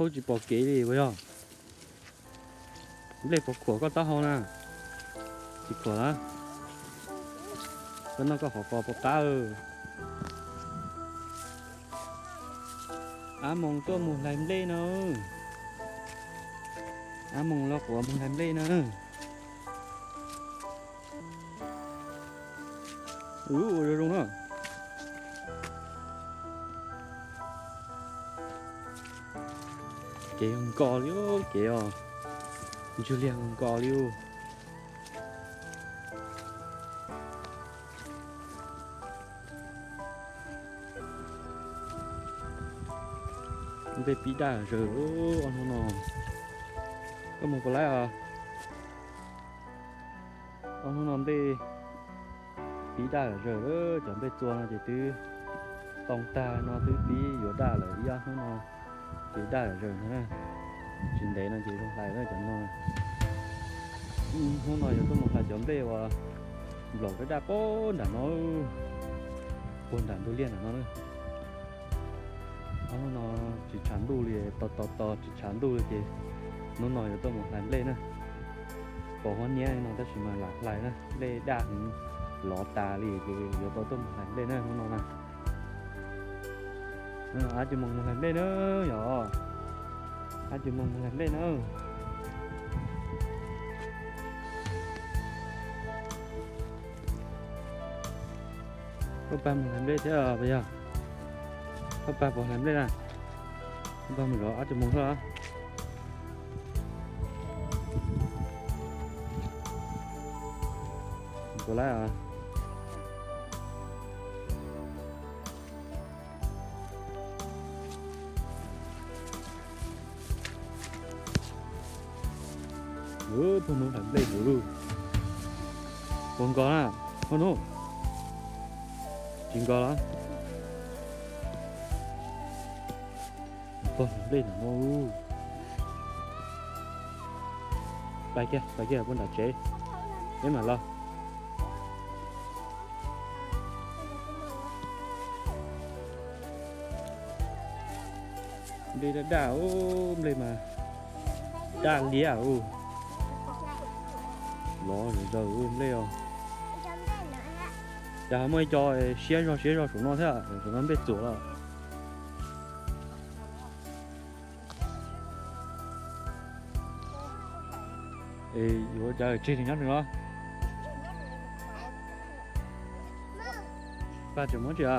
Tsis pom kev li puas yog? Nplej puas khuam koj taub hau na? Tsis khuam lawm. Koj noj koj qhov qos puas qab? Ab Moos tuaj mus hlais nplej no. Ab Moos los quav mus hlais nplej no. Ua zoo zoo na. Kev nkos li kev os, ntswg liag nkos li. Nplej pib daj zawg ob hnub no. Koj mus puas laib os? Ob hnub no nplej pib daj zawg, cov nplej txua no ces twb tau tag no twb pib yuav daj lawm, ib ob hnub no ces daj zawg no. Tsis ntev no ces zoo hlais na cov no. Hnub no yuav tuaj mus hlais cov nplej uas nplaum daj daj pob nram no, puag nram ntug liaj nram no na. Ob hnub no tsis tshav ntuj li, tos tos tos tsis tshav ntuj li ces hnub no yuav tuaj mus hlais nplej na. Pom huab niab no tab sis mas lam hlais na, nplej daj heev, lov tas li ces yuav tau tuaj mus hlais nplej na hnub no na. Ab Cov Moos mus hlais nplej na yog, Ab Cov Moos mus hlais nplej na. Koj pab mus hlais nplej thiab puas yog? Koj pab puas hlais nplej na? Koj pab mus zov Ab Cov Moos xwb los? Puas laib os? Pog hnub hlais nplej hauv lug. Puas nkos na? Pog hnub, tsis nkos los? Pog hlais nplej no. Pais kiag, pais kiag puag nram tsev, peb mam los. Nplej daj daj, nplej mas daj liab ua. Lov zom zaws nplej os. Cas muaj ib co siab zog siab zog saum no thiab, saum no nplej txuam lawm. Es yuav cas tseg li nyob rau no. Paj tseem muab tsis a?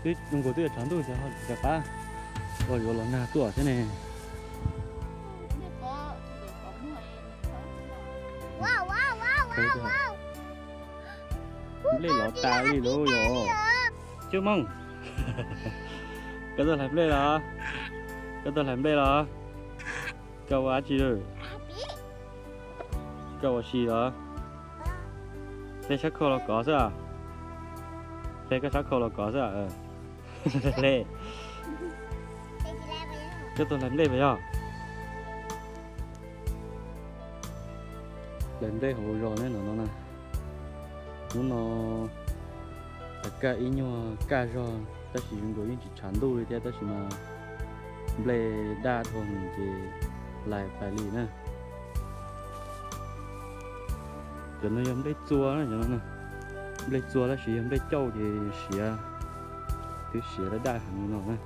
Twb zoo nkaus twb yuav tshav ntuj xyov ho tsis rov qab, ua yuav los nag tuaj thiab ne. Nplej lov tas li lauj yom. Cub Mooj, koj tuaj hlais nplej los? Koj tuaj hlais nplej los? Koj ua dab tsi lawm? Koj ua si los? Hle sab khau los kov xwb. Hle koj sab khau los kov xwb. Hle. Koj tuaj hlais nplej puas yog? Hlais nplej hauv zos ne no no na. Hnub no kaj ib nyuag kaj zog tab sis zoo nkaus yeej tsis tshav ntuj li thiab tab sis mas nplej daj dhau ces hlais pais li na. Cov no yog nplej txua, nplej txua tab sis yog nplej cauj ces siav, twb siav daj daj heev li no na.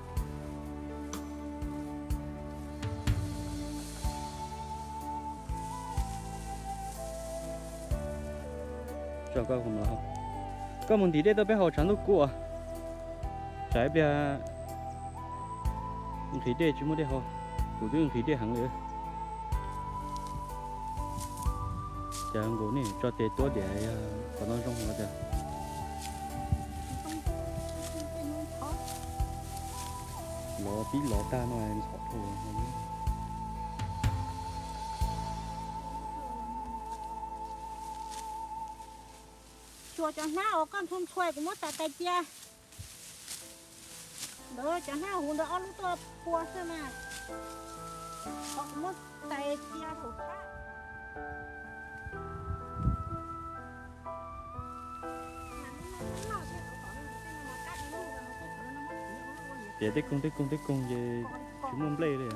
Koj mus ntim dej tuaj peb haus tshav ntuj kub. Tsam ib pliag nqhis dej tsis muaj dej haus, kuv twb nqhis dej heev li. Cas nkaus nej tso tes tuab diam qhov no zoo no tiag. Lov pib lov tag no ntxhov dhau. Xyuas cov hnab uas koj ntxhua ntxhua kuv muab tais tais cia. Ntawd cov hnab huv ntawd ob lub tuaj pua xwb mas. Qhov kuv muab tais cia saum qab. Tias tej koog tej koog tej koog ces tsis muaj nplej li.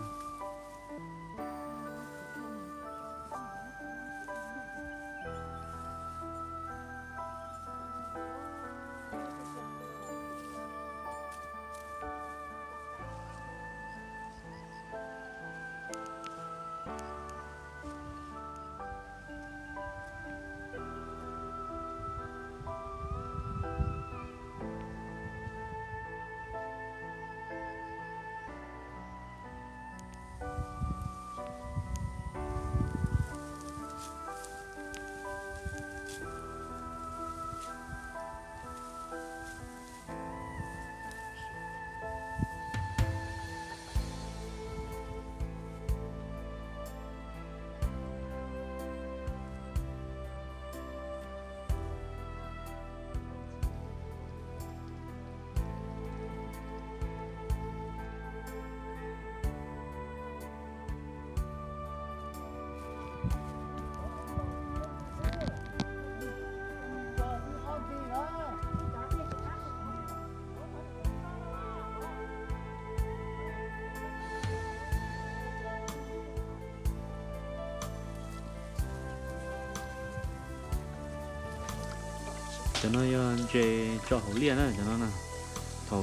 Cov no yog ntses tso hauv liaj na, cov no na. Thaum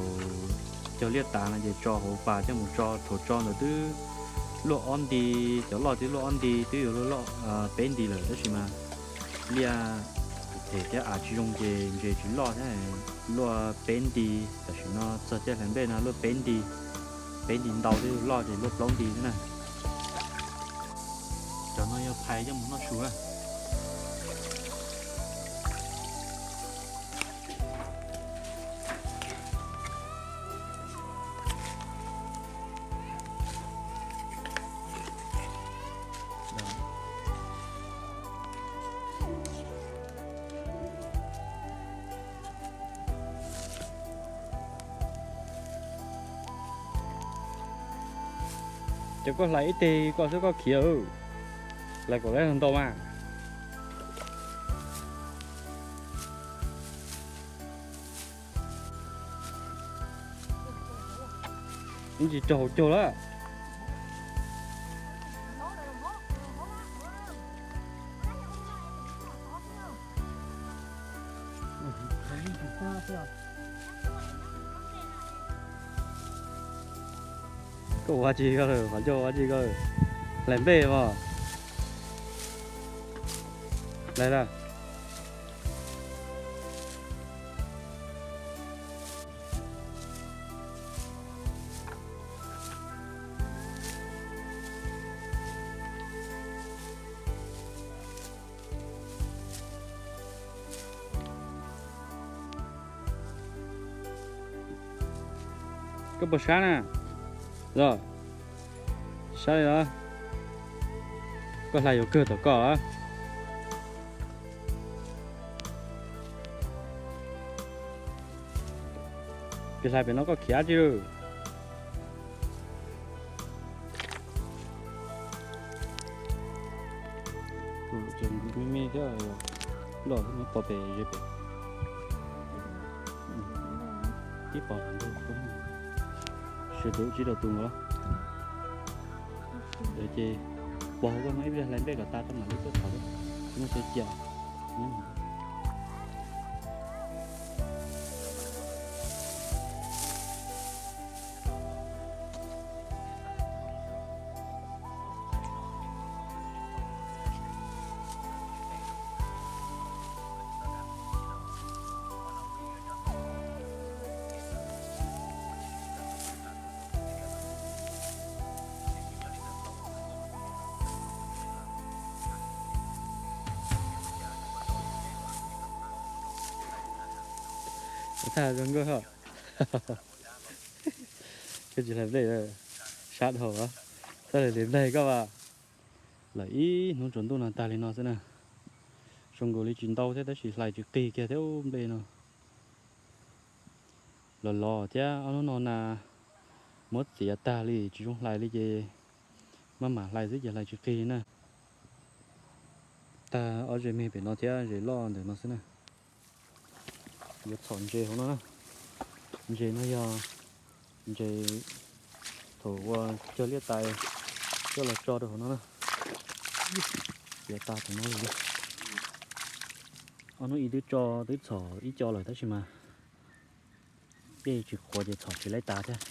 cog liaj tas no ces tso hauv pas coj mus tso, thaum tso ntawd twb luaj ob nti, cov loj twb luaj ob nti, twb yuav luaj peb nti lawm tab sis mas liaj them thiab av tsis zoo ces ntses tsis loj thiab. Luaj peb nti, tam sim no txog caij hlais nplej no luaj peb nti, peb nti ntau twb loj ces luaj plaub nti xwb na. Cov no yog phais coj mus noj su na. Ces koj hlais ib teg ko xwb koj khiav, hlais kom lawv ntau mas. Ib ntsis rau hauv caug lawm. Koj ua tsi ko, qhov ncauj ua tsi ko, hlais nplej mos. Hlais lawm. Koj puas sab na? Los, sab li los? Koj hlais yuav kawg tom koj los? Koj hlais pem no koj khiav tsi lawm? Me me thiab, loj thiab, pov pem ze pem. Tib pov ntug, sawv daws tsis tau tus los. Ces pog koj no ib pliag hlais nplej kom tas tso mam li tuaj thov, tsis muaj chaw cia. Thaj zoo nkauj, koj tsis hlais nplej, sab dhau, txhob hlais nplej koj as. Lawm ib hnub tsaus ntuj no tag li no xwb na. Zoo nkaus li tsis ntau thiab tab sis hlais tsis qig kiag thiab nplej no. Los los thiab ob hnub no na, muab txiav tag li tsis zoo hlais li ces maj mam hlais xwb ces hlais tsis qig li na. Tag ob zes me pem no thiab zes loj ntawm no xwb na. Yuav txhom ntses hauv no na. Ntses no yog Ntses thaum ua cog liaj tais coj los tso rau hauv no na, tiav tas thaum no li. Ob hnub ib twb tso, twb txhom ib co lawm tab sis mas dej tsis qhuav ces txhom tsis laib tas thiab.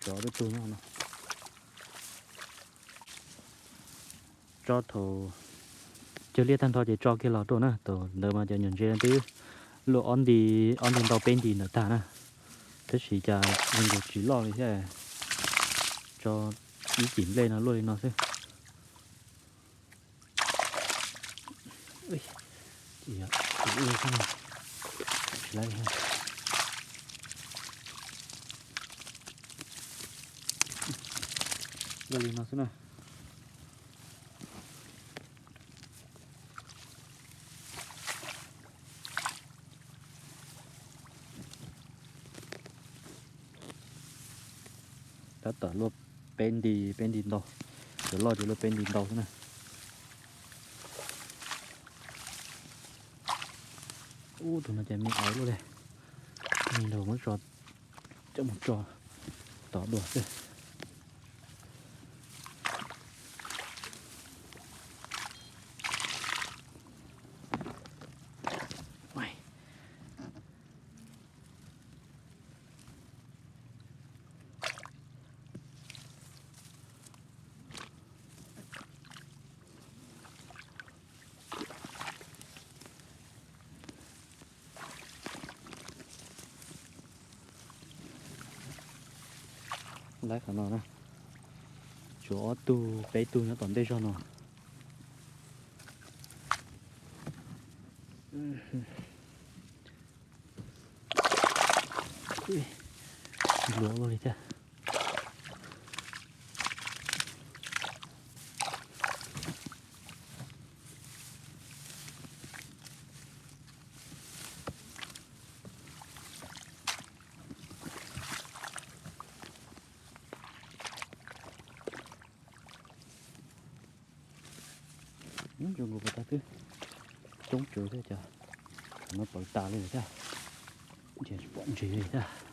Cov twb tug nyob no. Tso thaum cog liaj tag nrho ces tso kiag los rau na, thaum ntawd mas cov nyuam ntses twb luaj ob nti, ob nti ntau peb nti ntawm tag na. Tab sis cas zoo nkaus tsis loj li thiab, tso ib cim nplej no luaj li no xwb. Luaj li no xwb na. Tab tom luaj peb nti, peb nti ntau, cov loj ces luaj peb nti ntau xwb na. Ub, tus no ces me ais luaj li, me nrog muab tso, coj mus tso tom dua xwb. Laib qhov no na, tshuav ob tug peb tug nyob tom ntej zog no. Luav luaj li thiab. Zoo nkaus puas tag twb coob tsawv thiab cov, no pawv tas li thiab, ntshe tsis pom ntses li thiab.